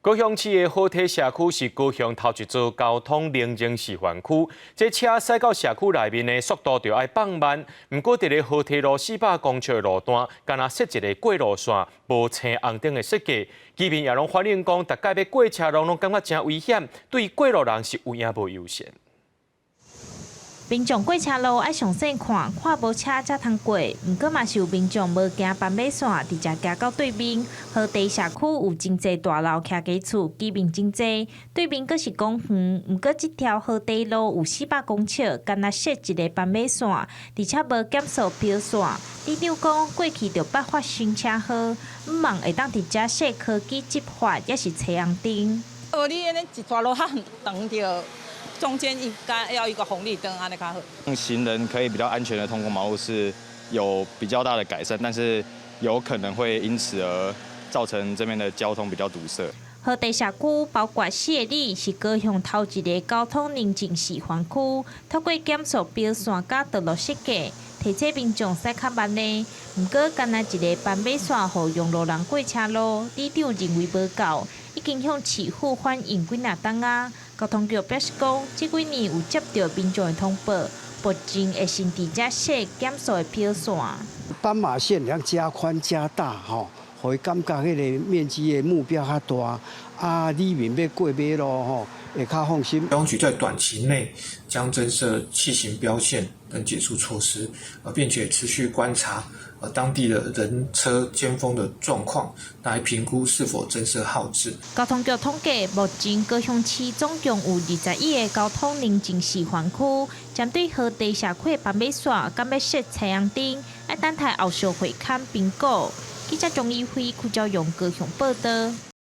高雄市的河堤社區是高雄頭一座交通寧靜示範區，這車駛到社區內面的速度就愛放慢。毋過，佇咧河堤路400公尺的路段，干焦設一个過路線，無青紅燈的設計，居民也攏反映講，逐擺欲過車路攏感覺誠危險，對過路人是有影無友善。民眾過車路愛詳細看，看無車才通過。毋過嘛是有民眾無行斑馬線，直接行到對面。河堤社區有真濟大樓徛家厝，居民真濟。對面閣是公園，毋過這條河堤路有400公尺，干焦設一个斑馬線，而且無減速標線。里長講過去就捌發生車禍，向望會當佇遮設科技執法，抑是青紅燈。哦，你按呢一逝路較長著。中間應該要一個紅綠燈，按呢較好。行人可以比較安全的通過馬路是有比較大的改善，但是有可能會因此而造成這邊的交通比較堵塞。河堤社區包括四个里，是高雄頭一个交通寧靜示範區，透過減速標線佮道路設計，提醒民眾駛較慢呢。毋過，干焦一个斑馬線予用路人過車路，里長認為無夠，已經向市府反映幾若冬仔。交通局表示講，這幾年有接著民眾的通報，目前會先佇遮設減速的標線。斑馬線要加寬加大，吼，予伊感覺彼个面積的目標較大，啊，里面欲過馬路吼，會較放心。交通局在短期內將增設氣行標線等減速措施，並且持續觀察當地的人車尖峰的狀況，來評估是否增設號誌。交通局統計，目前高雄市總共有21個交通寧靜示範區，針對河堤社區的斑馬線，敢欲設青紅燈，愛等待後續會勘評估。記者鍾一輝、邱昭勇高雄報導。